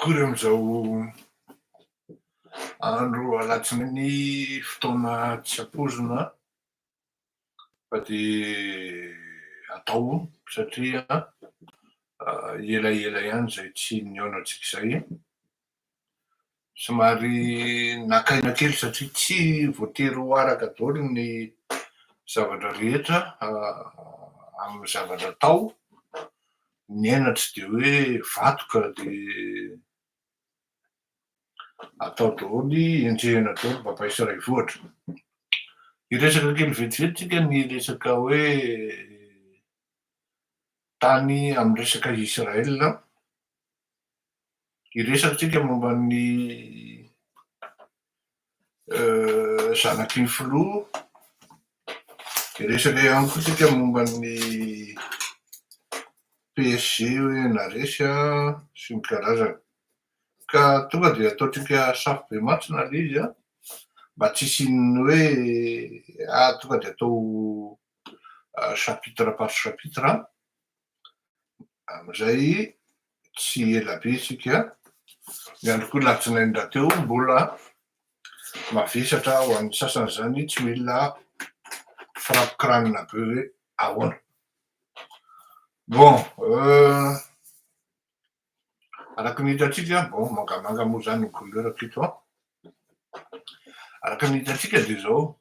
Akory amin'izao andro alatsinainy fotoana tsy ampoizina fa dia atao satria elaela ihany izay tsy nihaonantsika izay. Somary naka aina kely satria tsy voatery ho araka daholo ny zavatra rehetra amin'ny zavatra atao. Ny aina tsy dia hoe vato ka dia atao daholo, enjehina daholo babay sy raivohitra. Hiresaka kely vetivety tsika ny resaka hoe tany amin'ny resaka Israël. Hiresaka tsika momba ny zanaky ny filoha, hiresaka ihany koa tsika momba ny PSG hoe naresy sy ny karazany. Ka tonga dia ataontsika safobemantsina ilay izy an, mba tsy hisian'ny hoe ah tonga dia atao chapitre par chapitre an. Amin'izay tsy ela be isika. Ny andro koa alatsinainy rahateo mbola mavesatra ho an'ny sasany izany tsy mila frappe crâne be hoe ahoana. Bon, araka ny hitantsika, bon mangamanga moa izany ny couleur-ko ito an. Araka ny hitantsika dia izao,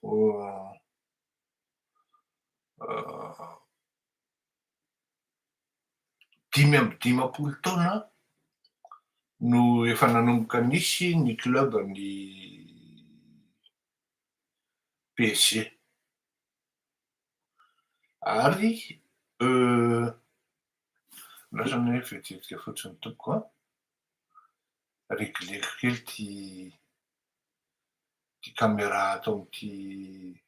55 taona no efa nanomboka nisy ny club ny PSG. Ary lasa anie vetivety fotsiny tompoko an, regleko kely ity ity caméra ato amin'ity.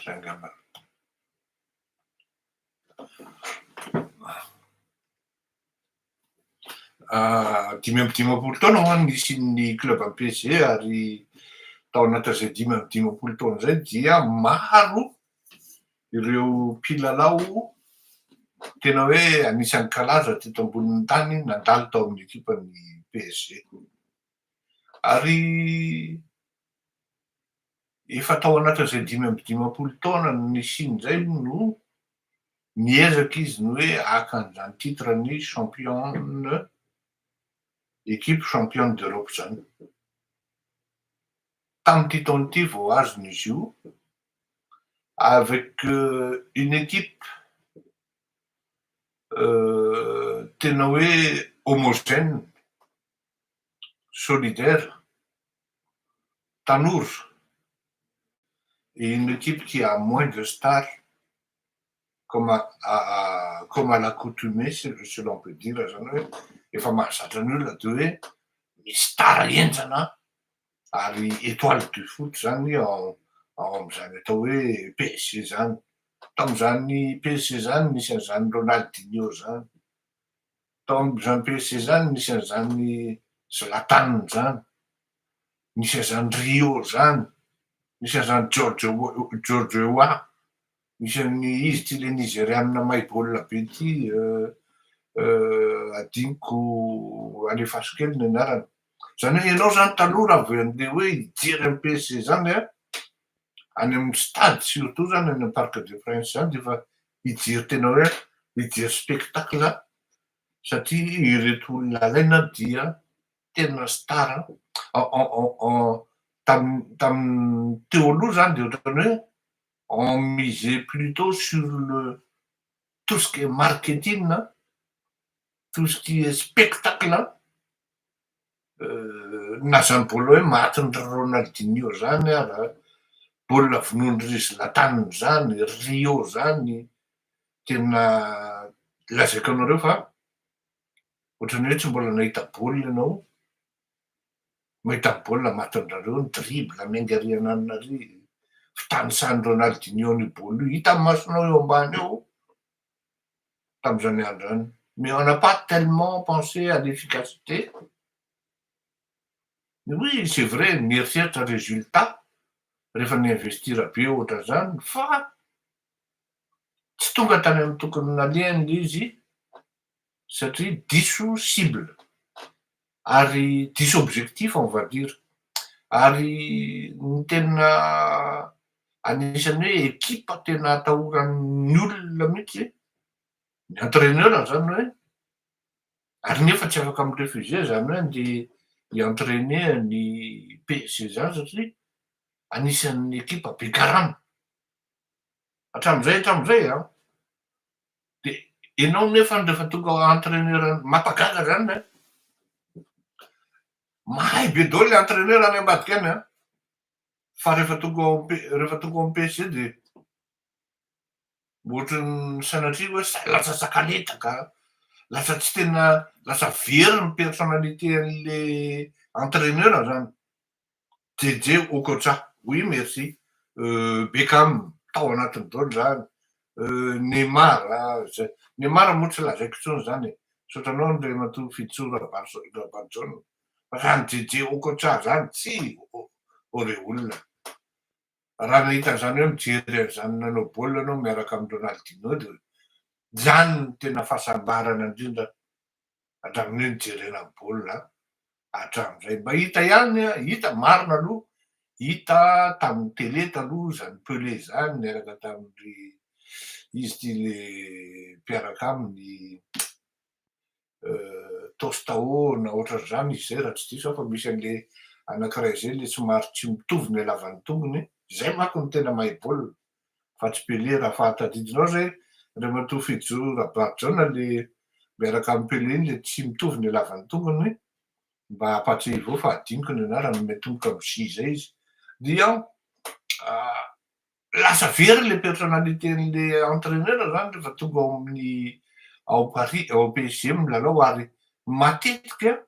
Zay angamba. 55 taona hoa nisian'ny club an'ny PSG ary tao anatin'izay 55 taona izay dia maro ireo mpilalao tena hoe anisan'ny kalaza teto ambonin'ny tany nandalo tao amin'ny ekipan'ny PSG. Ary efa tao anatin'izay 55 taona nisiany izay no niezaka izy ny hoe haka an'izany titre ny championne, équipe championne d'Europe izany. Tamin'ity taona ity vao azony izy io avec une équipe tena hoe homogène. Solidaire, tanora, et une équipe qui a moins de stars comme à comme à l'accoutumée si l'on peut dire zany hoe efa mahazatra ny olona de hoe misy star henjana ary étoile du foot zany ao ao amin'izany atao hoe PSG zany. Tamin'izany PSG zany nisy an'izany Ronaldinho zany. Tao amin'izany PSG izany nisy an'izany Zlatan izany, nisy an'izany Rio izany, nisy an'izany George George Weah, nisy an'ny izy ity le Nizerianina mahay baolina be ity adinoko alefaso kely ny anarany. Izany hoe ianao izany taloha raha vao handeha hoe hijery an'i PSG izany an, any amin'ny stade surtout zany any amin'ny Parc des Princes zany de efa hijery tena hoe hijery spectacle satria ireto olona alaina dia tena star en tamin'ny tamin'ny teo aloha zany de ohatran'ny hoe on misait plutôt sur le tout ce qui est marketing, tout ce qui est spectacle. Na zany baolina hoe matin'i Ronaldinho zany ara, baolina vonoin-dry Zlatan zany, Rio zany, tena lazaiko anareo fa ohatran'ny hoe tsy mbola nahita baolina ianao, mahita baolina matin-dRareo, ny dribble miainga ary ananona ary, fitanisan'i Ronaldinho an'io baolina io, hita amin'ny masonao eo ambany eo tamin'izany andro izany. Mais on n'a pas tellement pensé à l'efficacité. Oui, c'est vrai, mieritreritra résultat rehefa ni-investir be ohatran'izany fa Tsy tonga tany amin'ny tokony nalehany le izy satria diso cible ary diso objectif, on va dire. Ary ny tena anisan'ny hoe ekipa tena atahoran'ny olona mihitsy, ny entraîneur zany hoe, ary nefa tsy afaka mi-refuser zany hoe andeha hi-entraîner ny P S G zany satria anisan'ny ekipa be karama hatram'izay hatram'izay a. De ianao nefa rehefa tonga entraîneur, mampagaga zany e, mahay be daholo le entraîneur any ambadika any a, fa rehefa tonga ao rehefa tonga ao amy P S G de ohatrany sanatria hoe lasa sakaletaka, lasa tsy tena, lasa very ny personnalité an'le entraîneur zany. Jay-Jay Okocha, oui, merci, Beckham tao anatiny daholo zany, Neymar zay, Neymar moa tsy lazaiko intsony zany e, saotra anao ndre matoa Fitsora Rabarjaona, fa zany Jay-Jay Okocha zany tsy ore olona. Raha nahita an'izany hoe mijery an'izany nanao baolina anao miaraka amy Ronaldinho, de zany ny tena fahasambarana indrindra hatramin'ny hoe nijerena baolina hatram'izay. Mba hita ihany, hita marina aloha, hita tamin'ny télé taloha zany Pelé zany niaraka tamin'ny izy ty, le mpiaraka aminy Tostao na ohatran'izany izy zay raha tsy diso aho, fa misy an'le anankiray zay le somary tsy mitovy ny halavan'ny tongony zay manko no tena mahay baolina fa tsy Pelé. Raha fahatadidinao zay, Andriamatoa Fijo Rabarjaona, le miaraka amy Pelé iny, le tsy mitovy ny halavan'ny tongony, mba ampatsiahivao fa adiniko ny anarany, miatomboka amy J zay izy, dia lasa very le personnalité n'le entraîneur zany rehefa tonga ao amin'ny ao Paris, ao P S G milalao. Ary matetika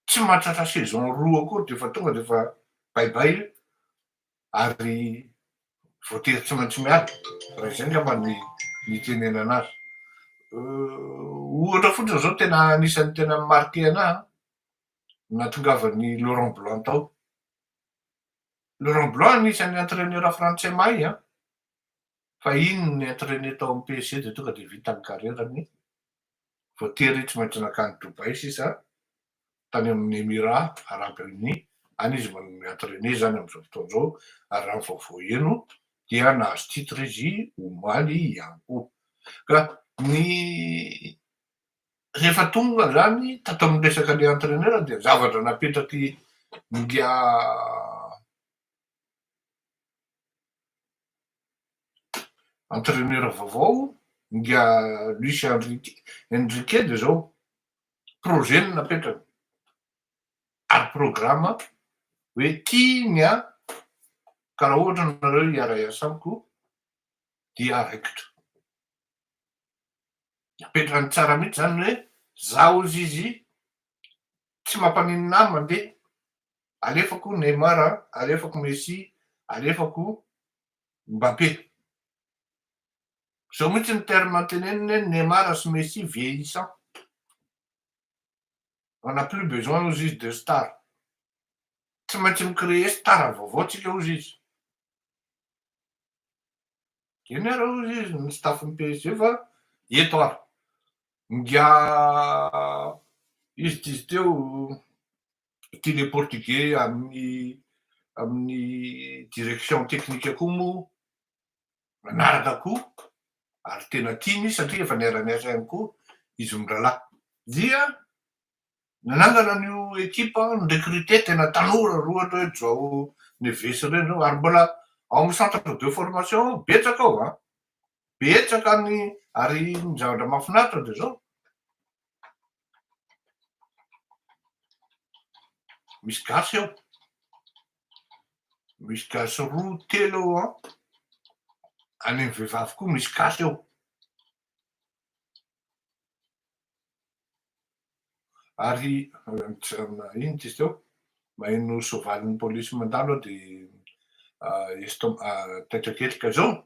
tsy mahatratra saison roa koa de efa tonga de efa baibay ary voatery tsy maintsy miala raha izay ngamba ny nitenenana azy. Ohatra fotsiny zao, tena anisan'ny tena marqué anahy nahatongavany Laurent Blanc tao. Laurent Blanc anisan'ny entraîneur frantsay mahay a, fa iny ny entraîné tao amy P S G de tonga de vita ny carrière-ny, voatery tsy maintsy nakany Dubai sisa, tany amin'ny Émirats Arabes Unis any izy mi-entraîné zany am'izao fotoana zao. Ary raha ny vaovao eno dia nahazo titre izy omaly ihany koa. Ka ny rehefa tonga zany tato amin'ny resaka le entraîneur dia zavatra napetraky nga entraîneur vaovao nga Luis Enrique de zao projet ny napetrany ary programme hoe tia ny a ka raha ohatra nareo hiara-hiasa amiko dia raikitra napetrany tsara mihitsy zany hoe zaho izy izy tsy mampaninona ahy mandeha, alefako Neymar, alefako Messi, alefako Mbappé. Zao mihitsy ny terme anteneniny hoe Neymar sy Messi vieillissant, on n'a plus besoin ozy izy de star, tsy maintsy mi-créer star vaovao tsika ozy izy. Eny ara ozy izy ny staff-ny P S G, fa eto ary nga izy ty izy teo ty le portugais amin'ny direction technique koa moa manaraka koa ary tena tiany izy satria efa niara-niasa ihany koa izy mirahalahy, dia nanangana an'io ekipa, ny-recruter tena tanora ro, ohatra hoe João Neves reny zao, ary mbola ao amin'ny centre de formation betsaka ao a, betsaka ny. Ary ny zavatra mahafinaritra de zao, misy gasy ao, misy gasy roa telo ao a, any amy vehivavy koa misy gasy ao. Ary ino ty izy teo, maheno soavalin'ny polisy mandalo aho de esto taitra kely. Ka zao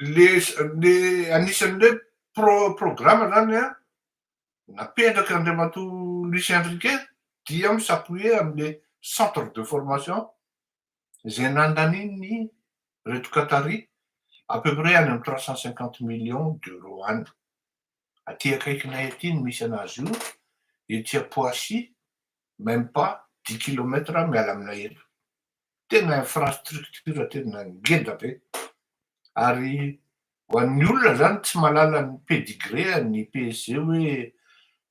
le anisan'ny hoe programme zany a napetraky Andriamatoa Luis Enrique dia mi-s'appuyer am'le centre de formation zay nandaniny. Reto Qatari, à peu près any amy 350 millions d'euros any. Aty akaikinay aty no misy anazy io, ety à Poissy, même pas 10 kilomètres miala aminay eto. Tena infrastructure tena ngeda be. Ary ho an'ny olona zany tsy mahalala ny pedigree ny PSG hoe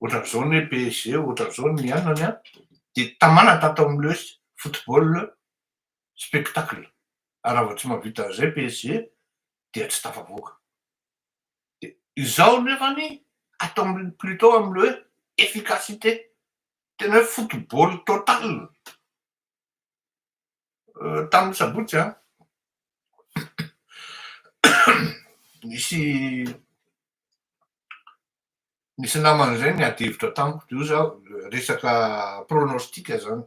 ohatran'izao ny hoe PSG, ohatran'izao ny anany a, de tamana tato am'le football spectacle. Ary raha vao tsy mahavita an'izay PSG dia tsy tafavoaka. De izao nefany atao plutôt am'le hoe efficacité, tena hoe football total. Tamin'ny sabotsy a, nisy namana zay niady hevitra tamiko, de io zaho resaka pronostic zany.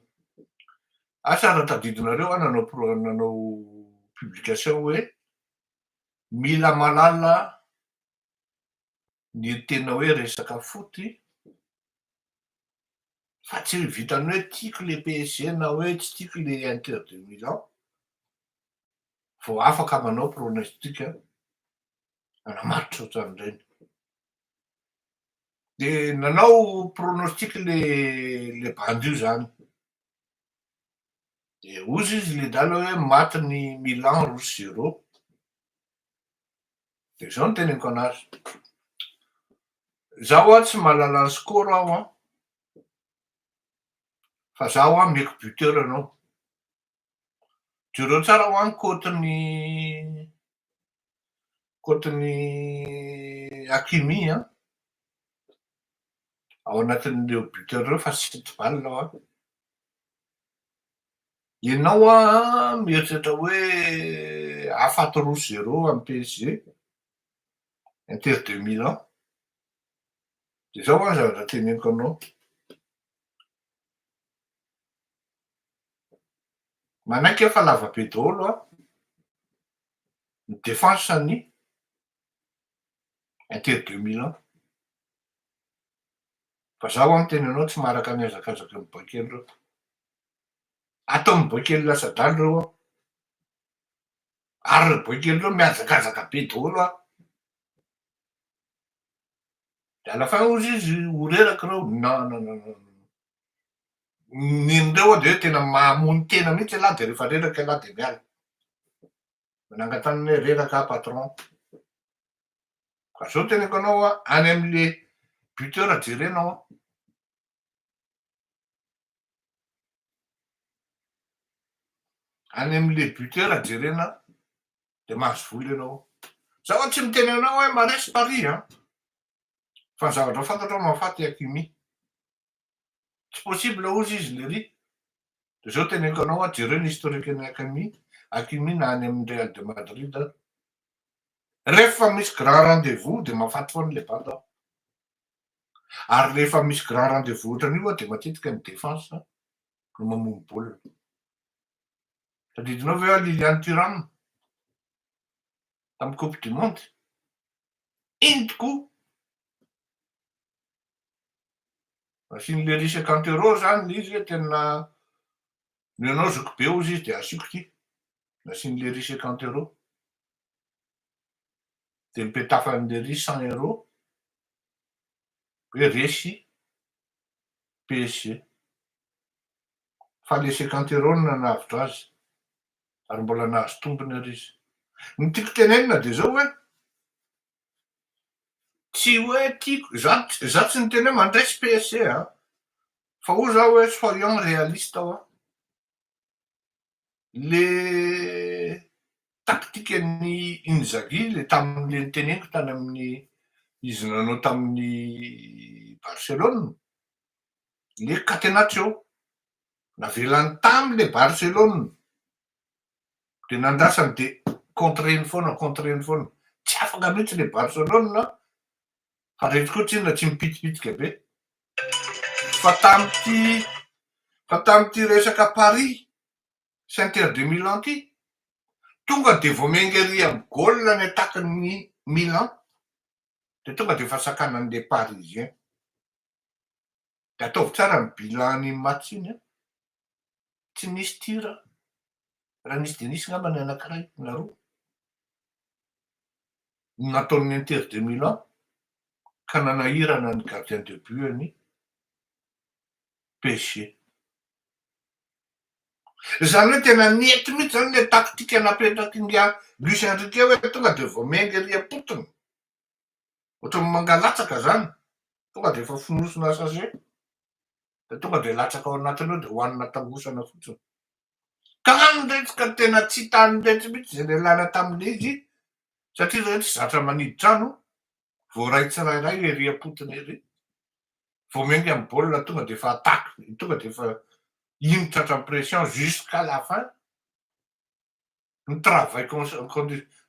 Asa raha tadidinareo aho nanao pro- nanao publication hoe mila malala ny tena hoe resaka foot fa tsy vitany hoe tiako le PSG na hoe tsy tiako le Inter de Milan vao afaka manao pronostic anamaritra ohatran'ireny. De nanao pronostic le bandy io zany. De ozy izy le dala hoe maty ny Milan 2-0. De zao no teneniko anazy. Zaho a tsy mahalala ny score aho a, fa zaho a meko buteur anao. Jereo tsara ho any cote-ny Hakimi a, ao anatin'ireo buteur reo fa sept balle ao a. Ianao a mieritreritra hoe afaty 2-0 amy PSG, Inter de Milan. De zao a zavatra teneniko anao. Manaiky aho fa lava be daholo a ny défense ny Inter de Milan. Fa zaho a miteny anao tsy maharaka ny hazakazaky ny boakely reo. Atao boakely lasa daly reo a. Ary reo boakely reo mihazakazaka be daholo a. De à la fin ozy izy ho reraky reo. Non, non, non, non. Nin'ireo a de hoe tena mamono tena mihitsy ialahy, de rehefa reraka ialahy de miala. Manangan-tanana hoe reraka aho, patron. Ka zao teneniko anao a, any am'le buteur jerenao a. Any am'le buteur jerena de mahazo vola ianao. Zaho a tsy miteny anao hoe maresy Paris a. Fa ny zavatra fantatra mahafaty Hakimi. Tsy possible ozy izy le ry. De zao teneniko anao a, jereo ny historique ny Hakimi, Hakimi na any amin'ny Real de Madrid. Rehefa misy grand rendez-vous de mahafaty foana le bandy ao. Ary rehefa misy grand rendez-vous ohatran'io a de matetika ny défense no mamono baolina. Tadidinao ve Lilian Thuram tamin'ny Coupe du monde? Iny tokoa. Nasian'le ry 50 euros zany le izy hoe tena ny anao zoko be ozy izy de asiako ty. Nasian'le ry 50 euros. De nipetafan'le ry 100 euros hoe resy PSG. Fa le 50 euros no nanavotra azy. Ary mbola nahazo tombony ary izy. Ny tiako tenenina de zao hoe tsy hoe tiako za tsy niteny hoe mandresy PSG a. Fa ho zaho hoe soyons réalistes ao a. Le tactique ny Inzaghi le tamin'le niteneniko tany amin'ny izy nanao tamin'ny Barcelone, le catenaccio navelany tamy le Barcelone de nandrasany de contreny foana, contreny foana, tsy afaka mihitsy le Barcelone. Fa reto koa tsinona tsy mipitipitika be. Fa tam'ty resaka Paris sy Inter de Milan ty, tonga de vao miainga ery amy goal ny attaque-ny Milan de tonga de efa sakanan'le Parisien. De ataovy tsara ny bilan-ny match iny a, tsy nisy tir. Raha nisy de nisy ngamba ny anankiray na roa. Nataon'ny Inter de Milan ka nanahirana ny gardien de but any PSG. Zany hoe tena nety mihitsy zany le taktika napetraky nga Luis Enrique hoe tonga de vao miainga ery am-potony. Ohatran'ny mangalatsaka zany. Tonga de efa fonosina sachet. De tonga de latsaka ao anatiny ao de hohanina tangosana fotsiny. Ka any retsy ka tena tsy tany retsy mihitsy zay nialana tamin'le izy satria reo tsy zatra manidy trano voaray tsirairay ery am-potony ery. Vao miainga amy baolina tonga de efa attaque, tonga de efa iny tratra pression jusqu'à la fin. Ny travail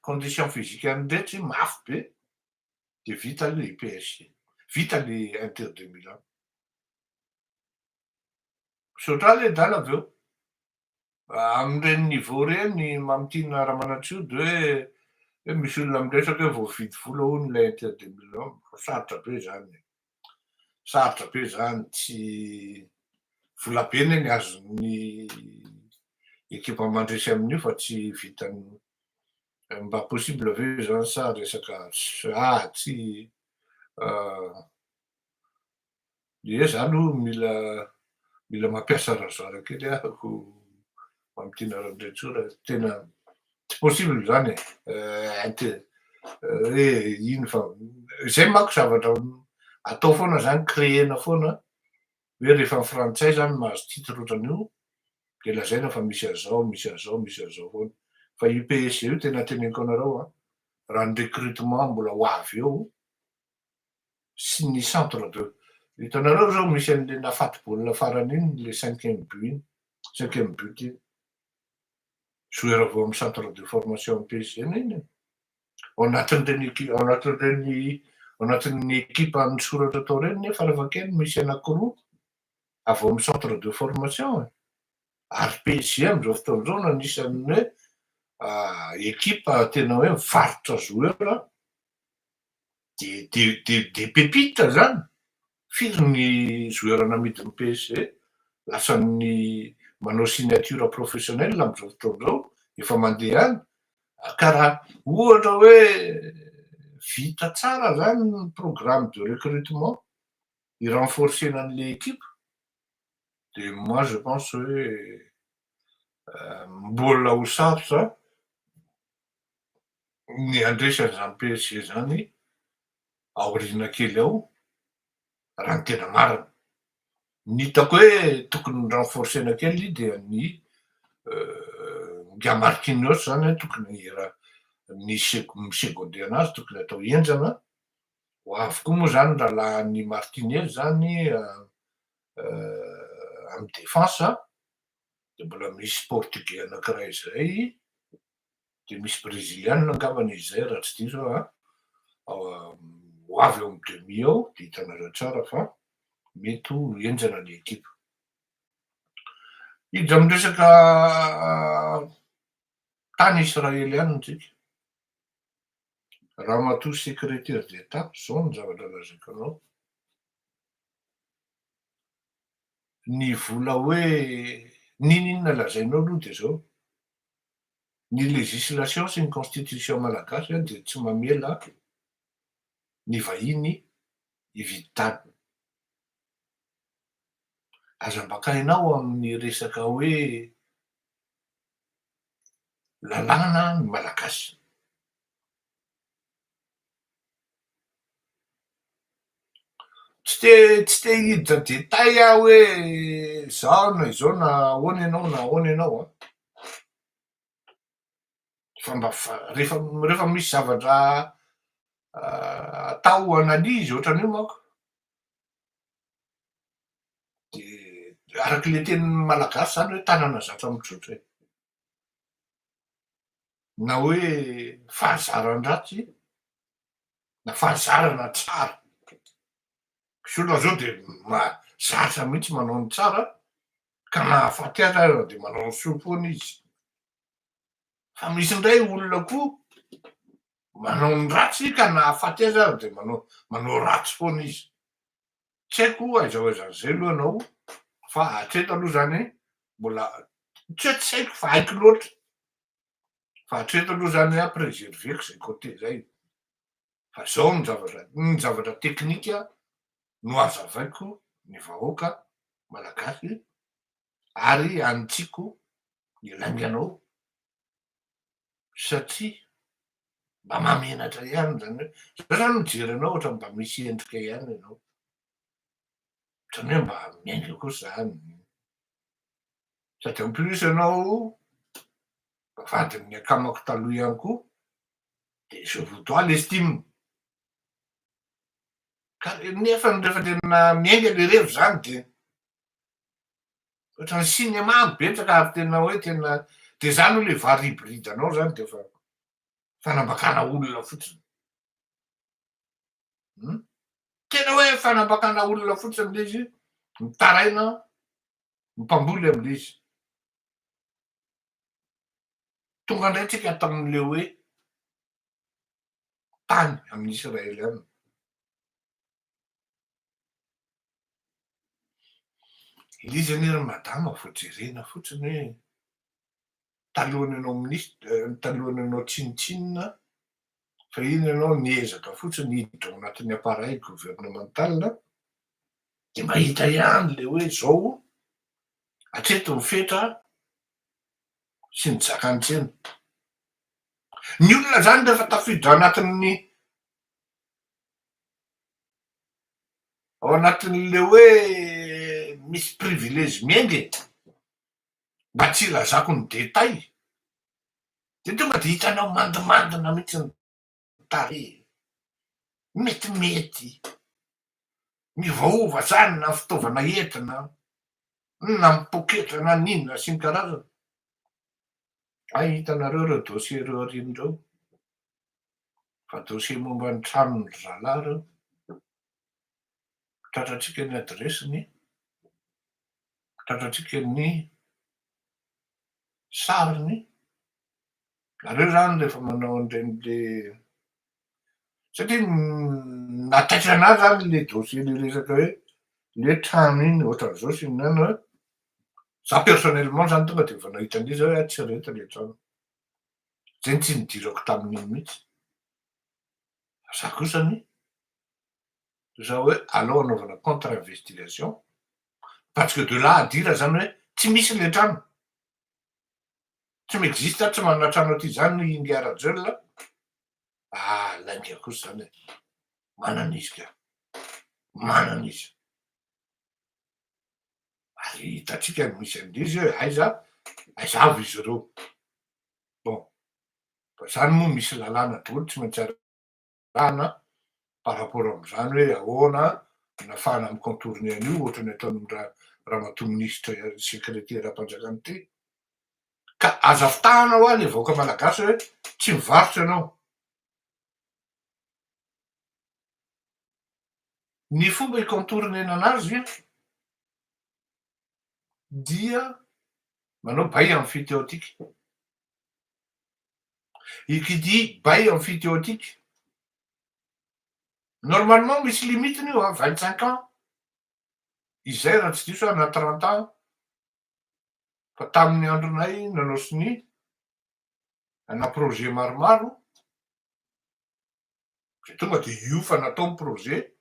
condition physique an'iretsy mafy be de vita le PSG, vita le Inter de Milan. Misaotra le dala avy eo. Amin'ireny niveau reny Mamitiana Ramanantsoa hoe hoe misy olona miresaka hoe voavidy vola hono ilay Inter de Milan. Sarotra be zany. Sarotra be zany tsy vola be ny azon'ny ekipa mandresy amin'io fa tsy vitany mba possible ve zany sa resaka ah tsy ie za aloha mila mila mampiasa rasoir kely ahako Mamitiana Randriantsoa raha tena tsy possible zany e inter hoe ino fa zay manko zavatra atao foana zany créena foana hoe rehefa ny frantsay zany mahazo titre ohatran'io de lazaina fa misy an'izao misy an'izao misy an'izao foana fa io PSG io tena teneniko anareo a raha ny recrutement mbola ho avy eo sy ny centre de hitanareo zao misy an'le nafaty baolina farany iny le cinquième but iny cinquième but iny joueur avao amy centre de formation amy PSG iny ao anatin'ireny équipe ao anatin'ireny ao anatin'ny ekipa misoratra atao reny nefa rafakely misy anankiroa avy ao amy centre de formation e. Ary PSG am'izao fotoana zao no anisan'ny hoe ekipa tena hoe mivarotra joueur de de de de pépite zany. Firy ny joueur namidin'ny PSG lasan'ny manao signature professionnel am'izao fotoana zao efa mandeha any ka raha ohatra hoe vita tsara zany ny programme de recrutement i-renforcena an'le équipe de moi je pense hoe mbola ho sarotra ny andresan'izany PSG zany aorina kely ao raha ny tena marina. Ny hitako hoe tokony renforcena kely dia ny nga Marquinhos zany hoe tokony raha ny mi-seconder anazy tokony atao henjana ho avy koa moa zany rahalahan'ny Martinez zany amy défense de mbola misy portugais anankiray zay de misy brésilienne angambany izy zay raha tsy diso aho a ho avy eo amy demi ao de hitanareo tsara fa mety ho henjana ny ekipa. Hiditra amy resaka tany Israely any tsika. Ramatoa secrétaire d'État zao ny zavatra lazaiko anao. Ny vola hoe nininona lazainao aloha de zao ny législation sy ny constitution malagasy de tsy mamela ny vahiny hividy tany. Aza mbaka hainao amin'ny resaka hoe lalàna ny malagasy. Tsy te tsy te hiditra détail aho hoe zao na izao na ahoana ianao na ahoana ianao an. Fa mba fa rehefa rehefa misy zavatra atao analyse ohatran'io manko de araky le tenin'ny malagasy zany hoe tanana zatra mitsotra e. Na hoe fahazaran-dratsy na fahazarana tsara. Misy olona zao de mahazatra mihitsy manao ny tsara ka nahafaty azy aza de manao ny soa foana izy. Fa misy indray olona koa manao ny ratsy ka nahafaty azy aza de manao manao ratsy foana izy. Tsy haiko aiza ho aiza an'izay aloha ianao fa hatreto aloha zany mbola tsy hoe tsy haiko fa haiko loatra. Fa hatreto aloha zany a, préserveko zay côté zay. Fa zao ny zavatra teknika no azavaiko ny vahoaka malagasy ary anitsiko ny lainganao, satria mba mahamenatra ihany zany hoe zao zany mijery anao, ohatra mba misy endrika ihany ianao, ohatrany hoe mba miainga kosa zany, sady en plus ianao mba vadin'ny akamako taloha ihany koa, de je vous dois l'estime. Ka nefa rehefa tena miainga le revy zany, de ohatrany cinéma betsaka, ary tena hoe tena de zany hoe le vary hybride anao zany de fa fanambakana olona fotsiny. Tena hoe fanambakana olona fotsiny le izy, mitaraina mpamboly am'le izy. Tonga indray tsika tamin'le hoe tany amin'ny Israely any. Le izy anie ry madama vao jerena fotsiny hoe talohany ianao ministre, talohany ianao tsinontsinona, fa iny ianao niezaka fotsiny hiditra ao anatin'ny appareil gouvernemental, de mahita ihany le hoe zao hatreto ny fetra sy ny zakany tsena. Ny olona zany rehefa tafiditra anatin'ny ao anatin'le hoe misy privilège miainga e, mba tsy ilazako ny détail, de tonga de hitanao mandimandina mihitsy ny tarehy, metimety miovaova zany, na fitaovana entina na mipoketra na ninona sy ny karazana. Ay, hitanareo reo dossier reo aorian'ireo, fa dossier momba ny tranony zalahy reo, tratratsika ny adresiny, tratratsika ny sariny nareo zany rehefa manao an'ireny le, satria nataitra anazy zany le dossier, le resaka hoe le trano iny ohatran'izao sy ny nana. Za personnellement zany tonga de efa nahita an'izy hoe tsy reto le trano zay, ny tsy nidirako tamin'iny mihitsy za kosany za hoe alao anaovana contre investigation, parce que de là à dire zany hoe tsy misy le trano, tsy miexiste, tsy manana trano aty zany ingahy Rajoelina, ah, lainga kosa zany e. Manana izy ka, manana izy, ary hitatsika misy an'izy hoe aiza aiza avy izy ireo. Bon, fa zany moa misy lalàna daholo tsy maintsy arahana par rapport am'izany hoe ahoana nafahana amy contourner an'io, ohatrany ataony ramatoa ministre secrétaire ampanjakana ity. Ka aza fitahana ho a le vahoaka malagasy hoe tsy mivarotra ianao. Ny fomba hicontournena anazy dia manao bail emphytéotique. Et qui dit bail emphytéotique, normalement misy limite io a, 25 ans izay raha tsy diso na 30 ans. Fa tamin'ny andronay nanao sonia ana projet maromaro, de tonga de io fa natao ny projet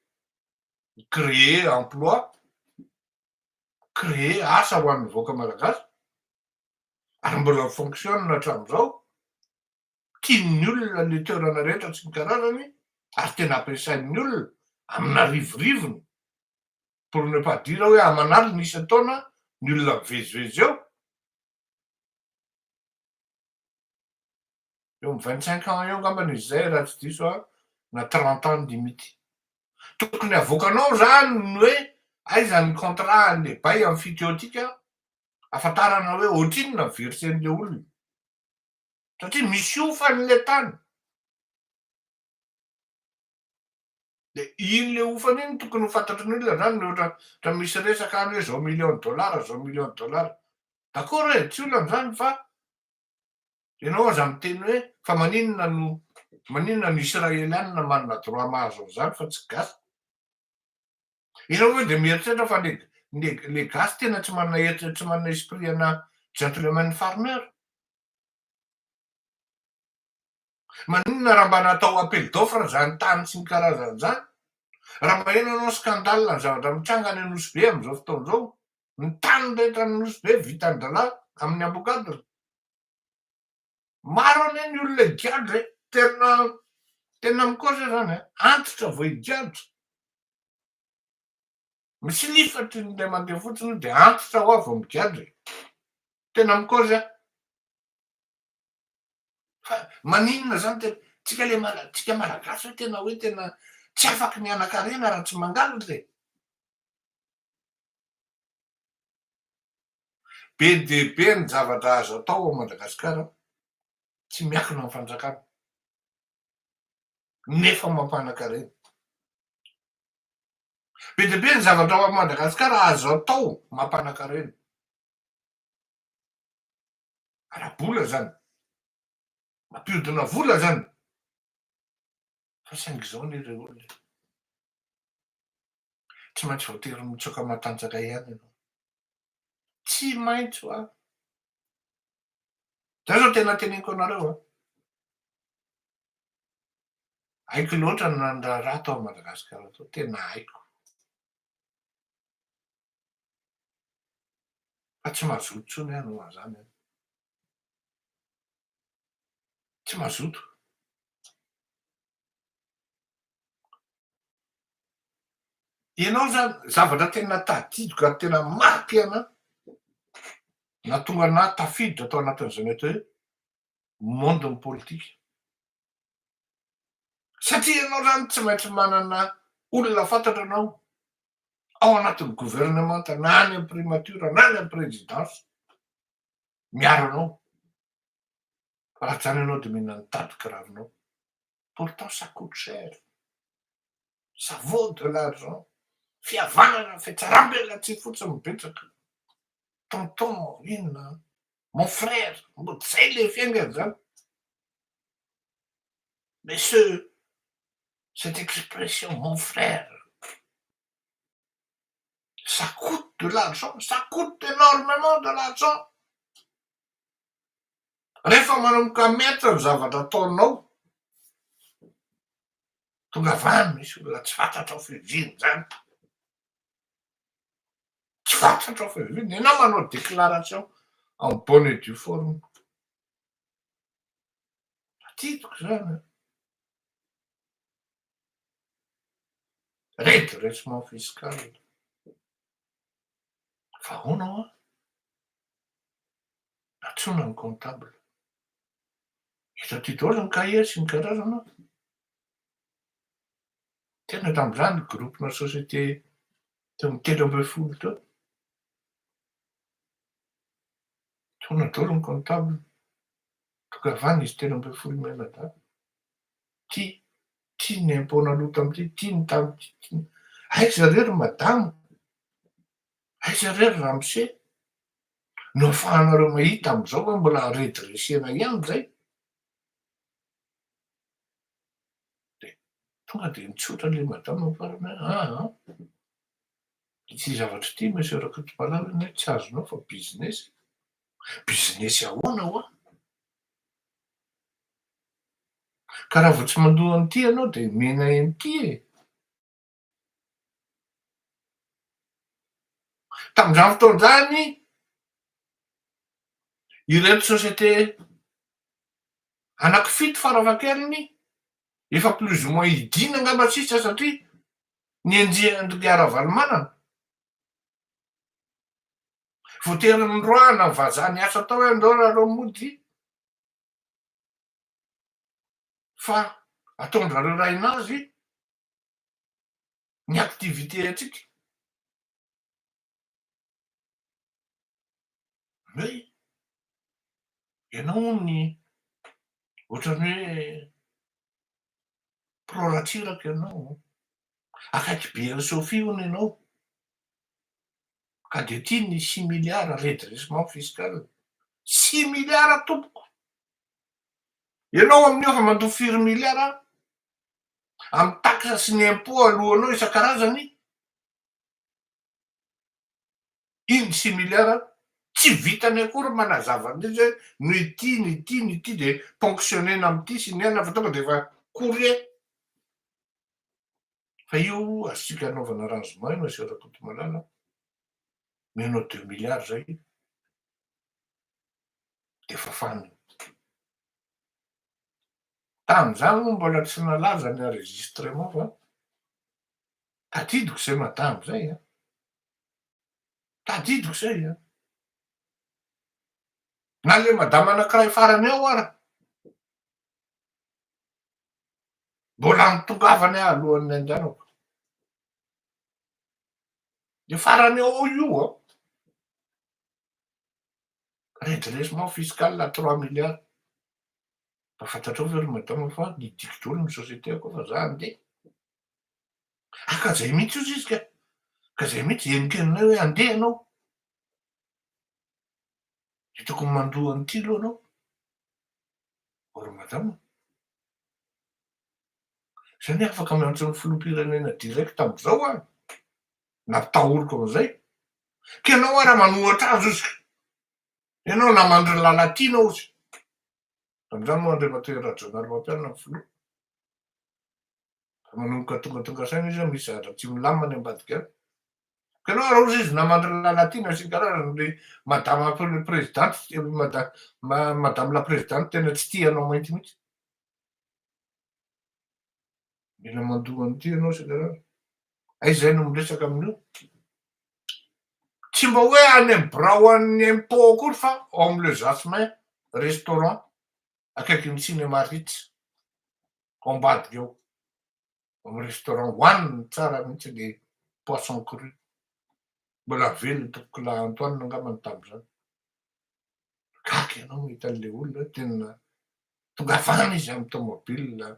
créer emploi, créer asa ho an'ny vahoaka malagasy, ary mbola fonctionne hatram'izao, tian'ny olona le toerana rehetra tsy ny karazany, ary tena ampiasain'ny olona amina rivorivony, pour ne pas dire hoe aman'alina isan-taona ny olona mivezivezy eo. Eo amy 25 ans eo angambany izy zay raha tsy diso a, na 30 ans limite. Tokony avoakanao zany ny hoe aiza ny contrat le bail emphytéotique, ahafantarana hoe ohatrinona ny versen'le olona, satria misy ofan'le tany, de iny le ofany iny tokony ho fantatry ny olona zany. Ohatra raha misy resaka any hoe zao million de dollars, zao million de dollars, d'accord e, tsy olana zany. Fa ianao aza miteny hoe fa maninona no maninona no israelianina manana droit mahazo an'izany fa tsy gasy ianao, hoe de mieritreritra fa le gasy tena tsy manana eritreritra, tsy manana esprit ana gentleman farmer. Maninona raha mba natao appel d'offre zany tany sy ny karazany zany? Raha maheno anao scandale ny zavatra mitranga any Nosy Be amin'izao fotoana izao, ny tany rehetra any Nosy Be vitan-drahalahy amin'ny ambongadiny. Maro anie ny olona higadra e, tena tena mikosa zany a, antitra vao higadra. Misilifatry ny le mandeha fotsiny dia antitra hoa vao migadra e. Tena mikosa. Fa maninona zany tena, tsika le mala, tsika malagasy hoe tena hoe tena tsy afaky ny hanan-karena raha tsy mangalatra e. Be dia be ny zavatra azo atao ao Madagasikara tsy miankina amin'ny fanjakana nefa mampanan-karena. Be dia be ny zavatra ao Madagasikara azo atao mampanan-karena. Ara-bola zany. Mampiodina vola zany. Fa saingy izao anie re olona e. Tsy maintsy voatery mitsoaka matanjaka ihany ianao. Tsy maintsy hoa. Zay zao tena teneniko anareo a. Haiko loatra ny nandraharaha tao Madagasikara tao, tena haiko. Fa tsy mazoto intsony aho hanao an'izany an. Tsy mazoto. Ianao zany, zavatra tena tadidiko ary tena marqué anahy, nahatonga anahy tafiditra tao anatin'izany atao hoe monde-n'ny politika. Satria ianao zany tsy maintsy manana olona fantatra anao ao anatin'ny gouvernemanta na any amin'ny primature na any amin'ny présidence miaro anao. Fa raha tsy zany ianao dia mihinana ny tady kiraronao. Pourtant ça coute cher. Ça vaut de l'argent. Fihavanana, fihatsaram-belatsihy fotsiny no betsaka. Tonton, inona, mon frère, mbo zay le fiaingana zany. Mais ce, cette expression mon frère, ça coute de l'argent, ça coute énormément de l'argent. Rehefa manomboka mety ny zavatra ataonao, tonga avy any misy olona tsy fantatrao fiaviany zany, tsy fantatrao fiaviany, ianao manao déclaration en bonne et due forme, tadidiko zany an, redressement fiscal, fa ahoana hoa? Antsoina ny comptable. Eto aty daholo ny cahier sy ny karazana. Tena tamin'izany groupe-na société teo amin'ny 13 teo. Antsoina daholo ny comptable. Tonga avy any izy 13 mianadahy. Ty, ty ny impôt naloa tamin'ity, ty ny tamin'ity, ty ny. Aiza re ry madama? Aiza re ry ramose? No afahanareo mahita amin'izao hoe mbola redresser-na ihany izay? Dia tonga dia nitsotra ilay madama farany hoe aa ity zavatra ity monsieur Rakotomalala anie tsy azonao fa business. Business ahoana hoa? Ka raha vao tsy mandoa an'ity ianao dia omena an'ity e! Tamin'izany fotoana izany, ireto société anankifito farafahakeliny efa plus ou moins hidina angamba sisa satria nenjehan-dry Ravalomanana. Voatery noroahana ny vazaha niasa tao hoe andao nareo mody fa ataon-dRareo rainazy ny activité antsika. Mais ianao hono ohatran'ny hoe pro Ratsiraka ianao, akaiky be an'i Sophie hono ianao, ka dia ity ny six milliards redressement fiscal, six milliards tompoko! Ianao amin'io efa mandoa firy milliards? Amin'ny taxe sy ny impôt aloanao isan-karazany, iny six milliards. Tsy vitany akory manazava an'izy hoe no ity, ny ity, ny ity de ponctionner-na amin'ity sy ny anona fa tonga de efa courrier. Fa io azontsika anaovana arrangement io Monsieur Rakotomalala a. Omenao deux milliards zay de fafana io. Tamin'izany moa mbola tsy nalaza ny enregistrement fa tadidiko zay madama zay an! Tadidiko zay an! Na le madama anakiray farany ao ara, mbola nitongavany aho alohan'ny andehanako. Le farany ao io an! Redressement fiscal à trois milliards. Mba fantatrao ve ry madama fa nidiky daholo ny société-ko fa za andeha. Ah ka zay mihitsy ozy izy ka, ka zay mihitsy henonkenonay hoe andeha ianao. De tokony mandoa an'ity aloha anao. Ô ry madama. Zany hoe afaka miantso ny filoham-pirenena direct am'izao aho. Nampitahoriko am'izay. Ka ianao ara manohatra azy ozy ka. Ianao naman-dry Lalatiana ozy. Tamin'izany moa Andriamatoa Hery Rajaonarimampianina ny filoha. Fa manomboka tongatonga saina izy hoe misy zavatra tsy milamina any ambadika any. Ka ianao ary ozy izy naman-dry Lalatiana sy ny karazany ry madama présidente, madame la présidente tena tsy tia anao mainty mihitsy. Mila mandoa an'ity ianao sy ny karazany. Aiza izay no miresaka amin'io? Tsy mba hoe any amin'ny birao an'ny impôt akory fa ao amin'ny Le Jasmin restaurant akaikin'ny cinéma Ritz ao ambadika ao. Amin'ny restaurant hohaniny tsara mihitsy le poisson cru. Mbola velona tompokolahy Antoine angambany tamin'izany. Gaga ianao mahita an'le olona tena tonga avy any izy amin'ny tomobile.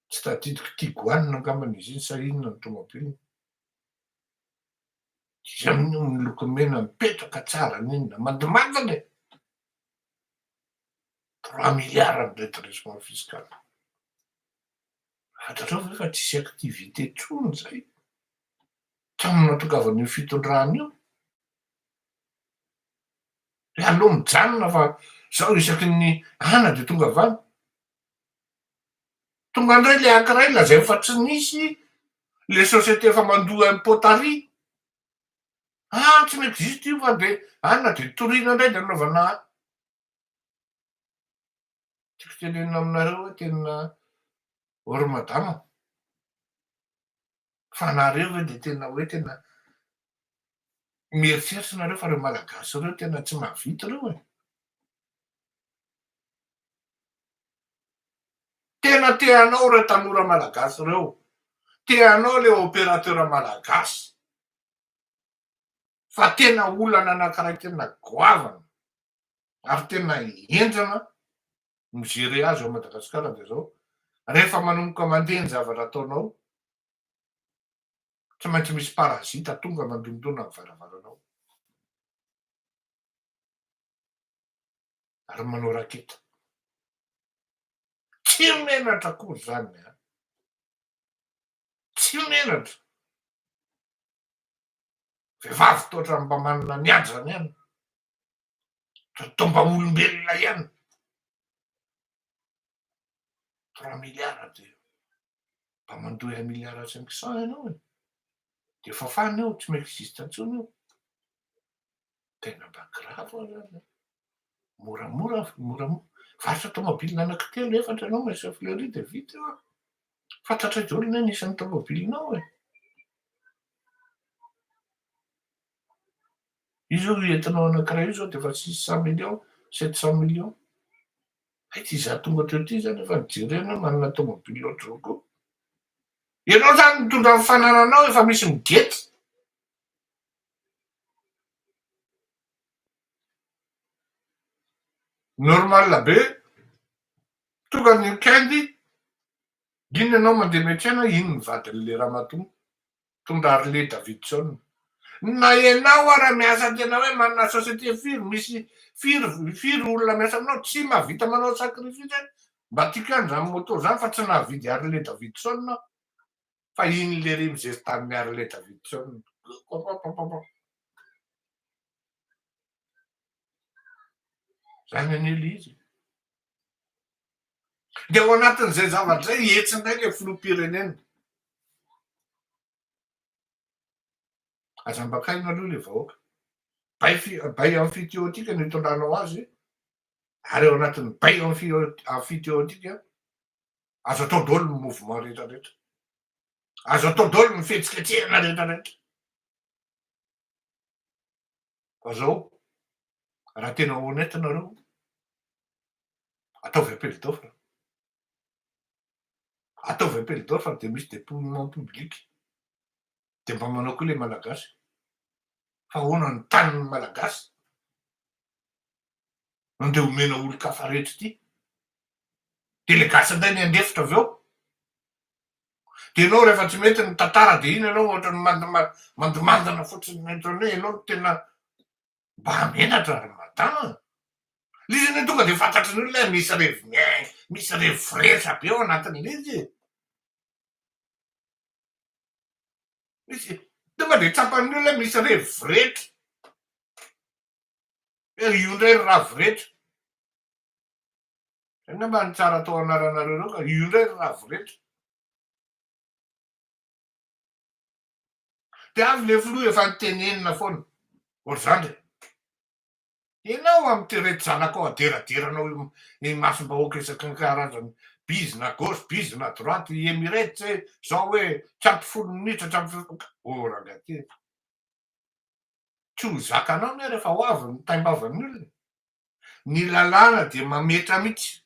Tsy tadidiko Tiguan angambany izy iny sa inona ny tomobile. Izy amin'io miloko mena mipetraka tsara n'inona mandimandina e! Trois milliards ny redressement fiscal. Fantatrao ve fa tsisy activité intsony zay hatramin'ny nahatongavan'io fitondrana io? Hoe aleo mijanona fa zao isaky ny ana de tonga avy any. Tonga indray le ankiray lazainy fa tsy nisy le société efa mandoa impôt tary. Ah tsy mi-existe io fa de ana de toriana indray de anaovana tiako tenenina aminareo hoe tena ô ry madama fa nareo ve de tena hoe tena mieritreritra nareo fa reo malagasy reo tena tsy mahavita reo e. Tena te hanao ireo tanora malagasy ireo, te hanao ilay opérateur malagasy fa tena olana anankiray tena goavana ary tena henjana mi-gérer azy ao Madagasikara dia izao, rehefa manomboka mandeha ny zavatra ataonao, tsy maintsy misy parasite tonga mandondona ny varavaranao. Ary manao raketa. Tsy menatra akory zany an! Tsy menatra! Vehivavy toa ohatran'ny mba manana ny hajany ihany, toa mba olombelona ihany. Trois milliards dia mba mandoa un milliard cinq cent ianao e! Dia fafana io, tsy mi-existe intsony io. Tena mba grave ho'a zany an! Moramora, moramora. Varotra tomobile anankitelo, efatra ianao Monsieur Fleury dia vita io an! Fantatray daholo anie ny isan'ny tomobilinao e! Io zao entinao anankiray io zao dia efa six cent millions, sept cent millions. Hay ty izaho tonga teo ty zany efa nijerena hoe manana tomobile ohatr'izao koa. Ianao zany mitondra ny fanananao efa misy migety. Normal be, tonga ny week-end, iny ianao mandeha miantsena, iny ny vadin'le ramatoa mitondra Harley Davidson. Na ianao ara miasa tena hoe manana société firy, misy firy firy olona miasa aminao, tsy mahavita manao sacrifice hoe mba tiako ihany zany moto zany fa tsy nahavidy Harley Davidson aho. Fa iny lery mizesta amin'ny Harley Davidson. Zany anie le izy e. De ao anatin'izay zavatra zay hetsy indray le filoham-pirenena. Aza ambakaina aloha le vahoaka. Bail fi- bail amphithéotique no itondranao azy ary ao anatin'ny bail amphithéotique azo atao daholo ny mouvement rehetra rehetra. Azo atao daholo ny fihetsiketsehana rehetra rehetra. Fa zao, raha tena honnête nareo, ataovy appel d'offre. Ataovy appel d'offre de misy dépouillement public. De mba manao koa le malagasy. Fa ahoana ny tanin'ny malagasy no ndeha omena olon-kafa rehetra ity? De le gasy indray ny handefitra avy eo. De ianao rehefa tsy mety ny tantara de iny ianao ohatran'ny mandimandina fotsiny ohatran'ny hoe ianao no tena mba menatra ry madama a! Le izy anie tonga de fantatry ny olona hoe misy revy miainga, misy revy fresh be ao anatin'le izy e! Misy, tonga de tsapan'ny olona hoe misy revy vretra. Hoe io indray ry raha vretra. Zay angamba no tsara atao anaranareo ireo ka, io indray ry raha vretra. De avy le filoha efa nitenenina foana, ô ry zandry e! Ianao amin'ity reto zanakao aderaderanao imasom-bahoaka isan-karazany, bizina gauche, bizina droite, i Emirates hoe zao hoe tsy ampy folo minitra, tsy ampy, oh rangahy ty e! Tsy ho zakanao anie rehefa ho avy ny taim-bavan'ny olona e! Ny lalàna dia mametra mihitsy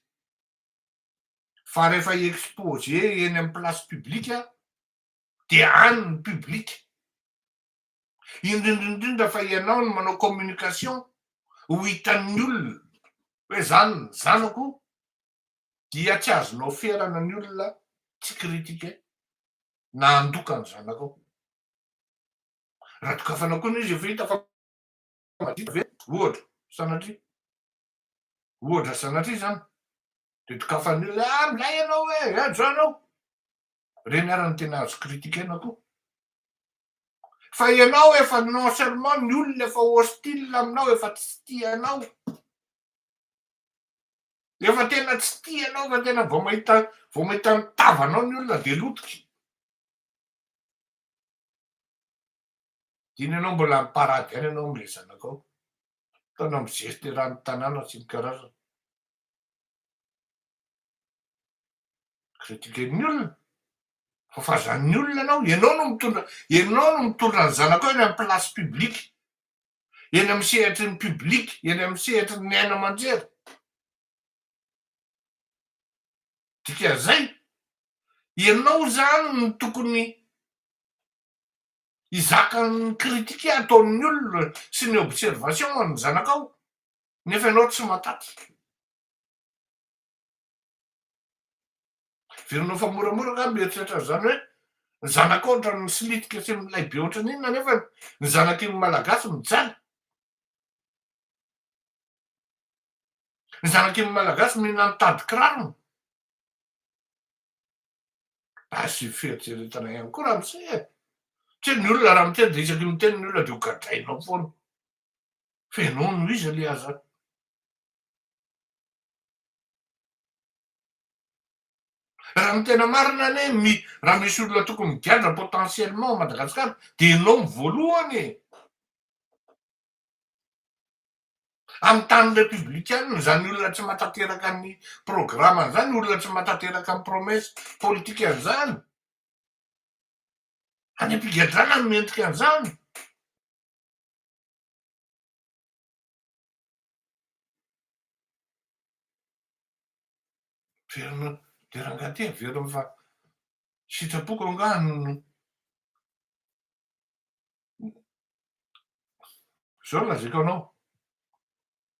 fa rehefa hi-exposer eny amin'ny place publique dia any ny public. Indrindra indrindra fa ianao no manao communication ho hitan'ny olona hoe zany ny zanako dia tsy azonao ferana ny olona tsy critiquer na handoka ny zanakao. Raha dokafana koa ny izy efa hita fa maditra ve? Ohatra, sanatria. Ohatra sanatria zany. De dokafan'ny olona hoe ah milay ianao hoe, eh zao ianao. Reny ara no tena azo critiquer-na koa. Fa ianao efa non seulement ny olona efa hostile aminao, efa tsy tia anao. Efa tena tsy tia anao fa tena vao mahita vao mahita ny tavanao ny olona de lotiky. Dino ianao mbola mi-parade ihany ianao amle zanakao. Ataonao mizesta eran'ny tanàna sy ny karazany. Critiquer-n'ny olona. Fafazan'ny olona ianao. Ianao no mitondra, ianao no mitondra ny zanakao eny amin'ny place publique. Eny amin'ny sehatry ny public, eny amin'ny sehatry ny haino aman-jery. Dikan'izay, ianao izany no tokony hizaka ny critique ataon'ny olona sy ny observation an'ny zanakao nefa ianao tsy mataty. Heverinao fa moramora angaha mieritreritra an'izany hoe ny zanakao ohatran'ny misilitika sy milay be ohatran'ny inona nefa ny zanaky ny Malagasy mijaly. Ny zanaky ny Malagasy mihinana tady kirarony. Asio fieritreretana ihany koa ramose e! Tsy hoe ny olona raha miteny dia isaky ny miteny ny olona dia ho gadrainao foana. Fa ianao no iza le aza? Raha ny tena marina anie mi raha misy olona tokony migadra potentiellement ao Madagasikara dia ianao no voalohany e! Amin'ny tany repoblikanina izany olona tsy mahatanteraka ny programany izany, olona tsy mahatanteraka ny promesse politikany izany. Any am-pigadrana no mendrika an'izany. Averina, dia rangahy ty averina fa sitrapoko angaha no Zao no lazaiko anao,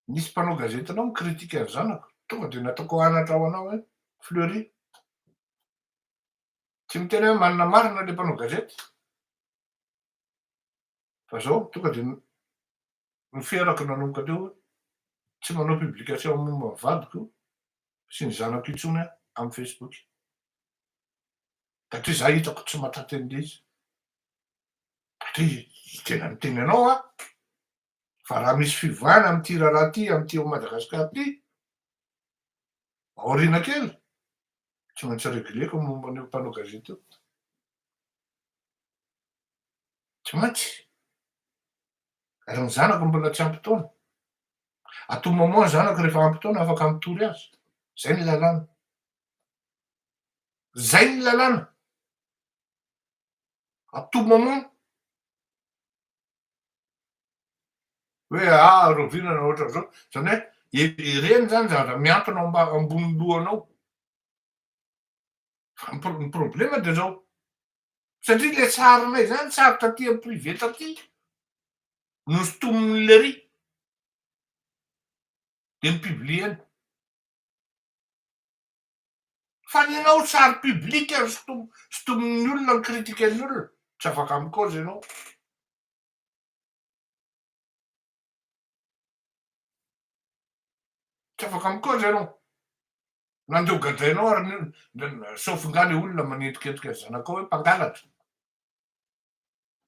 nisy mpanao gazetinao mi-critique ny zanako, tonga dia nataoko anatra ho anao hoe Fleury. Tsy miteny hoe manana marina le mpanao gazety, fa zao tonga dia noferako nanomboka teo hoe tsy manao publication momba ny vadiko sy ny zanako intsony aho amin'ny Facebook. Satria za hitako tsy mahatanty an'ilay izy. Satria tena miteny anao aho. Fa raha misy fiovana amin'ity raharaha ity, amin'ity ao Madagasikara ity, aoriana kely, tsy maintsy régleko ny momba an'io mpanao gazety io. Tsy maintsy. Ary ny zanako mbola tsy ampy taona. À tout moment ny zanako rehefa ampy taona afaka mitory azy. Zay ny lalàna. Zay ny lalàna. À tout moment. Hoe ah rahoviana na ohatran'izao. Zany hoe ireny zany zavatra mihantona ao ambony lohanao. Fa ny problema de zao, satria le sarinay zany sary taty am privé taty nosintomin'ny lery de ni-publier-ny. Fa ny anao sary public sintomin'ny olona ni-critiquer-n'ny olona, tsy afaka mi-cause ianao. Tsy afaka mi-cause ianao. Na ndeha ho gadrainao ary ny olona, sauf nga le olona manendrikendrika ny zanakao hoe mpangalatra,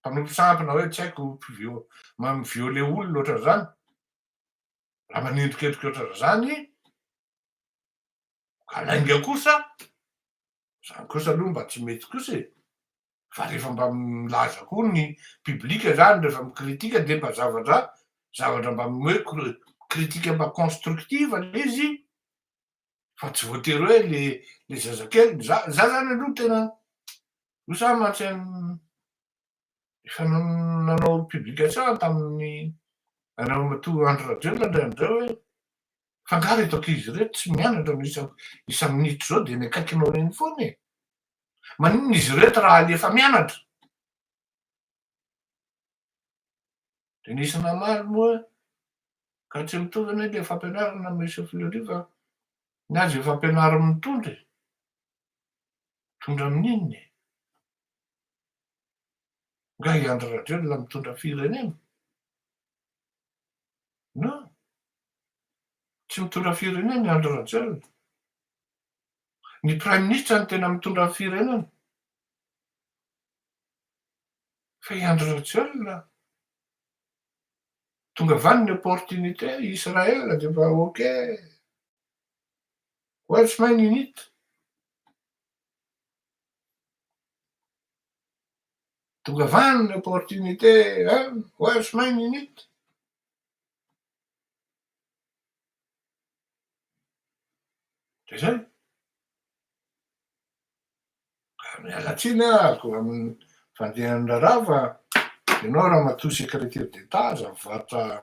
mpanompo sampy na hoe tsy haiko mpivio- mi-violer olona ohatran'izany, raha manendrikendrika ohatran'izany, ka lainga kosa, zany kosa aloha mba tsy mety kosa e, fa rehefa mba milaza koa ny public zany rehefa mi-critique de mba zavatra zavatra mba hoe critique mba constructive le izy fa tsy voatery hoe le le zazakely, za za zany aloha tena io za mantsy efa nanao publication tamin'ny Andriamatoa Andry Rajoelina indraindray hoe fa nga reto ankizy ireto tsy mianatra no isa isa minitra izao dia eny akaikinao eny foana e! Maninona izy ireto raha alefa mianatra? Dia nisy namaly moa hoe ka tsy mitovy anie ilay fampianarana Monsieur Fleury fa ny azy efa ampianarin'ny mitondra e! Mitondra amin'inona e? Nga i Andry Rajoelina mitondra firenena? Non. Tsy mitondra firenena i Andry Rajoelina. Ny praiminisitra no tena mitondra ny firenena. Fa i Andry Rajoelina, tonga avy any ny opportunité, Israël dia efa ok. Where's my minute? Tonga avy any ny opportunité hein, where's my minute? De zay. Ka miala tsiny ahako amin'ny fandehan'ny raharaha fa ianao ramatoa secrétaire d'Etat aza mivarotra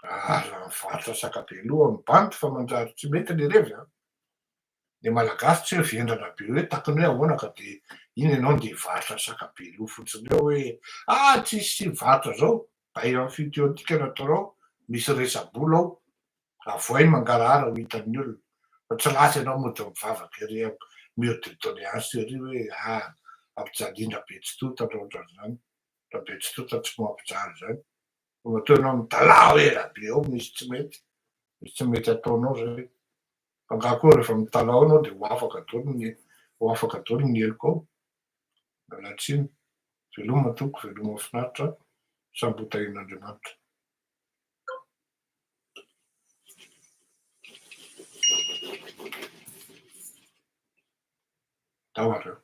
aza mivarotra sakabe loha amin'ny bandy fa manjary tsy mety le revy an. Le malagasy tsy hoe vendrana be hoe takiny hoe ahoana ka de iny ianao ndeha hivarotra saka be loha fotsiny eo hoe ah tsisy mivarotra zao, bay amphithéotique nataonao misy resa-bola ao, avoay mangarahara ho hitan'ny olona fa tsy lasa ianao mody mivavaka ery am mur de doléance ery hoe ah ampijaliana Rabetsitota na ohatran'izany, Rabetsitota tsy mampijaly zany fa matoa ianao mitalaho ela be ao misy tsy mety, misy tsy mety ataonao zay. Fa angaha koa rehefa mitalaho anao dia ho afaka daholo ny ho afaka daholo ny helokao? Miala tsiny. Veloma tompoko, veloma finaritra, samy ho tahian'Andriamanitra. Ndao ary eo.